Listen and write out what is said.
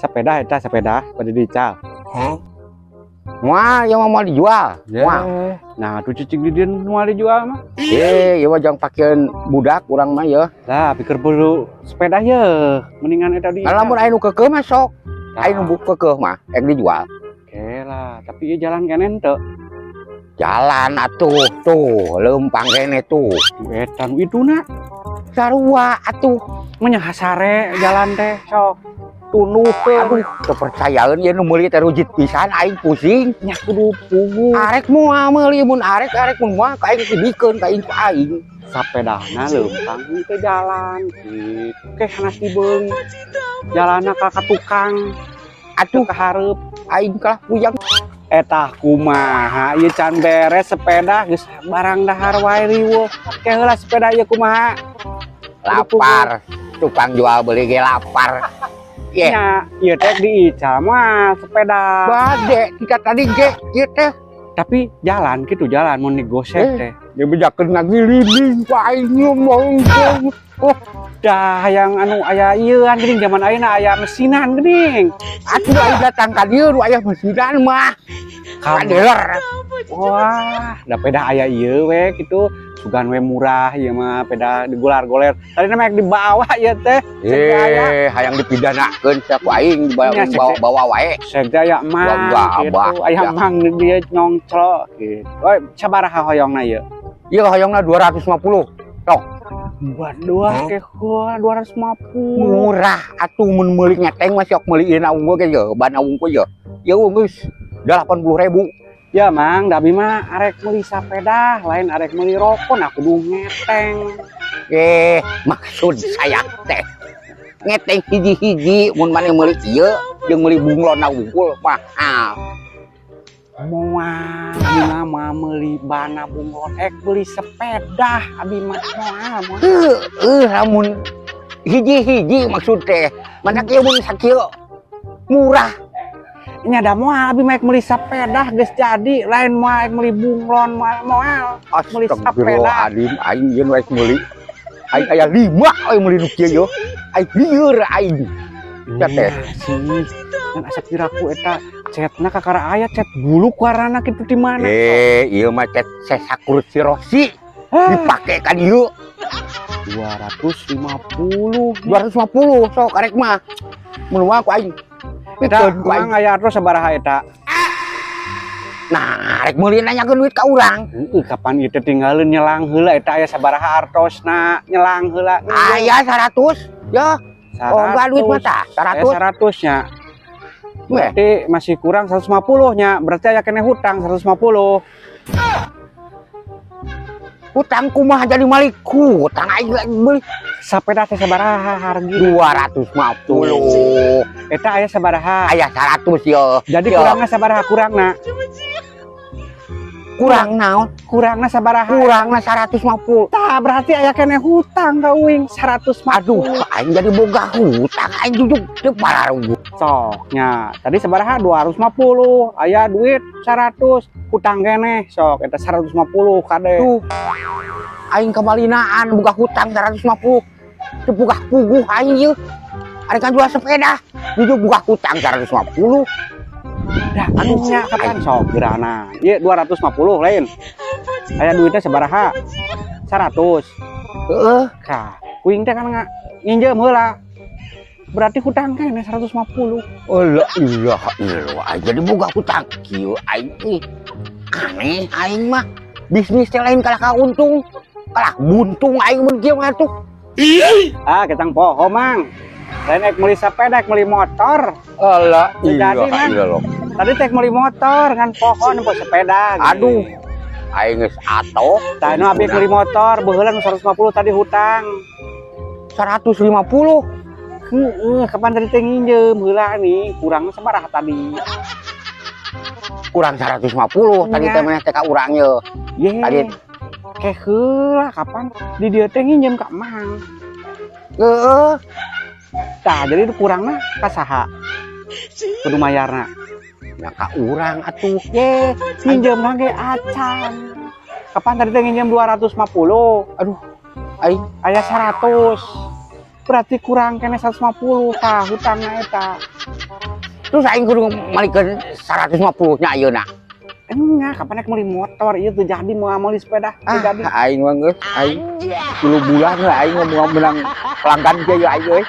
Sepeda eta, sepeda pada dical. Wah, yang mau dijual. Wah. Nah, tuh cicing di dieu moal dijual mah. Eh, ieu mah jang pakeun budak urang mah ya. Lah, pikir perlu sepeda ye, mendingan eta di. Kalau lamun aya nu keukeuh mah sok. Nah, Aya nu keukeuh mah ek dijual. Oke lah, tapi ieu jalan keneh teu. Jalan atuh tuh, leumpang keneh tuh. Eta nu ituna. Sarua atuh. Menya hasare jalan teh sok. Tunduh. Aduh, kepercayaan ieu nu meuli teh rujit pisan, aing pusing. Nya kudu puguh. Arek moal meuli, mun arek arek, mun moal ka aing dibikeun ka aing ku aing. Sapedana leumpang ke jalan gitu. Ke sanes dibeuli. Jalanna ka tukang, Atuh ka hareup. Aing kalah puyang. Eta kumaha ieu can beres sepeda geus barang dahar wae riweuh. Ke heula sepeda ieu kumaha? Lapar. Tukang jual beli ge lapar. Ye, Nya, ieu teh diical mah sepeda. Bade kita tadi ge ieu teh. Tapi jalan gitu, jalan mun digosek teh. Dia bejakeun ngagiliding ku aing ngomong. Oh, dah yang anu aya ieuan geuning, zaman ayeuna aya mesinan geuning. Atuh aing datang ka dieu nu aya mesinan mah. Ka dealer. Wah, da peda aya ieu we kitu. Sugan we murah ieu mah peda digular-goler. Tadi mah dibawa ieu teh. Eh, hayang dipidanakeun sia ku aing dibawa Nya, bawa, bawa wae. Seg aya mang Gabah, gitu. Aya ya. Mang di dieu nyongclo gitu. Oi, sabaraha hoyongna ieu? Ieu hoyongna 250. Tok, Waduh, ke 250. Murah atuh mun meuli ngeteng mah sok meuli ieu unggul ge ye, ban unggul ye. Ieu geus 80.000. Ya Mang, da abi mah arek meuli sapeda, lain arek meuli rokok, nah kudu ngeteng. Eh, maksud saya teh ngeteng hiji-hiji, mun maneh meuli ieu jeung meuli bunglon unggul mahal. Moal, abi mah moal meuli bana bunglon, ek beli sepeda abi mah moal, moal. Heueuh, lamun hiji-hiji maksud teh. Mana kieu mun sakieu murah. Nya da moal, abi mah ek meuli sepeda geus jadi, lain moal ek meuli bunglon, moal moal. Meuli sepeda. Astagfirullahaladzim, aing yeun we meuli. Aing aya 5 euy meuli nu kieu yo. Aing lieur aing. Ya teh. Iya sih. Kan asa piraku eta cetna kakara aya cet buluk warnana kitu di mana? Eh, ieu mah cet sesa kursi Rossi Ah, dipake ka dieu. 250. 250 sok karek mah. Mun mah ku aing. Eta Pikeun ku aing. Mang aya artos sabaraha eta? Nah, rek meuli nanyakeun duit ka urang. Heeh, kapan ieu teh tinggalin nyelang heula eta aya sabaraha artosna, nyelang heula. Aya 100 ya. Oh, enggak duit mah tah, 100. 100. 100 nya. Weh, Berarti masih kurang 150 nya. Berarti aya keneh hutang 150. Hutang kumaha jadi malik hutang aing lagi beli Sapeda teh sabaraha hargina? 250. Eta aya sabaraha? Aya 100 yo. Jadi Yo. Kurangna sabaraha kurangna? Kurang naon? Kurangna sabaraha? Kurangna 150. Tah, berarti aya keneh hutang ka uing 150. Aduh, aing jadi boga hutang aing jujuk teu pararugu. Sok nya. Tadi sabaraha? 250. Aya duit 100, hutang keneh sok eta 150 kade. Tuh. Aing kemalinaan boga hutang 150. Teu boga puguh aing ieu. Arek jual sepeda, jujuk boga hutang 150. Dah, aduh nya kapan sok gerana. Ieu 250 lain. Aya duitnya sabaraha? 100. Heeh. Kah, kuing teh kan nginjem heula. Berarti hutang keneh 150. Oh la ilaha illallah, aing jadi boga hutang kieu aing ih. Aneh aing mah. Bisnis teh lain kalah ka untung. Kalah buntung aing mun kieu mah tuh. Ah, ketang poho, Mang. Lain ek meuli sepeda, ek meuli motor. Alah, Teu jadi, ilaha Mang. illallah. Tadi teh meuli motor kan poho nempo sepeda gitu. Aduh. Aing geus atoh. Tah nu abi meuli motor baheula nu 150 tadi hutang. 150. Heeh, kapan tadi teh nginjem heula nih, kurang sabaraha tadi? Kurang 150 tadi Iya. teh maneh teh ka urang ye. Ye. Tadi. Ke heula kapan di dieu teh nginjem ka Mang. Heeh. Tah, jadi itu kurangna ka saha? Kudu mayarna. Ya ka urang atuh. Ye, nginjem ge acan. Kapan tadi teh nginjem 250? Aduh. Aing Aya 100. Berarti kurang keneh 150 tah hutangna eta. Terus aing kudu malikeun 150 nya ayeuna? Enya, kapan rek meuli motor ieu teu jadi, mau meuli sepeda teu Ah, jadi. Aing mah geus aing 3 bulan lah aing mah menang pelanggan ge aing euy.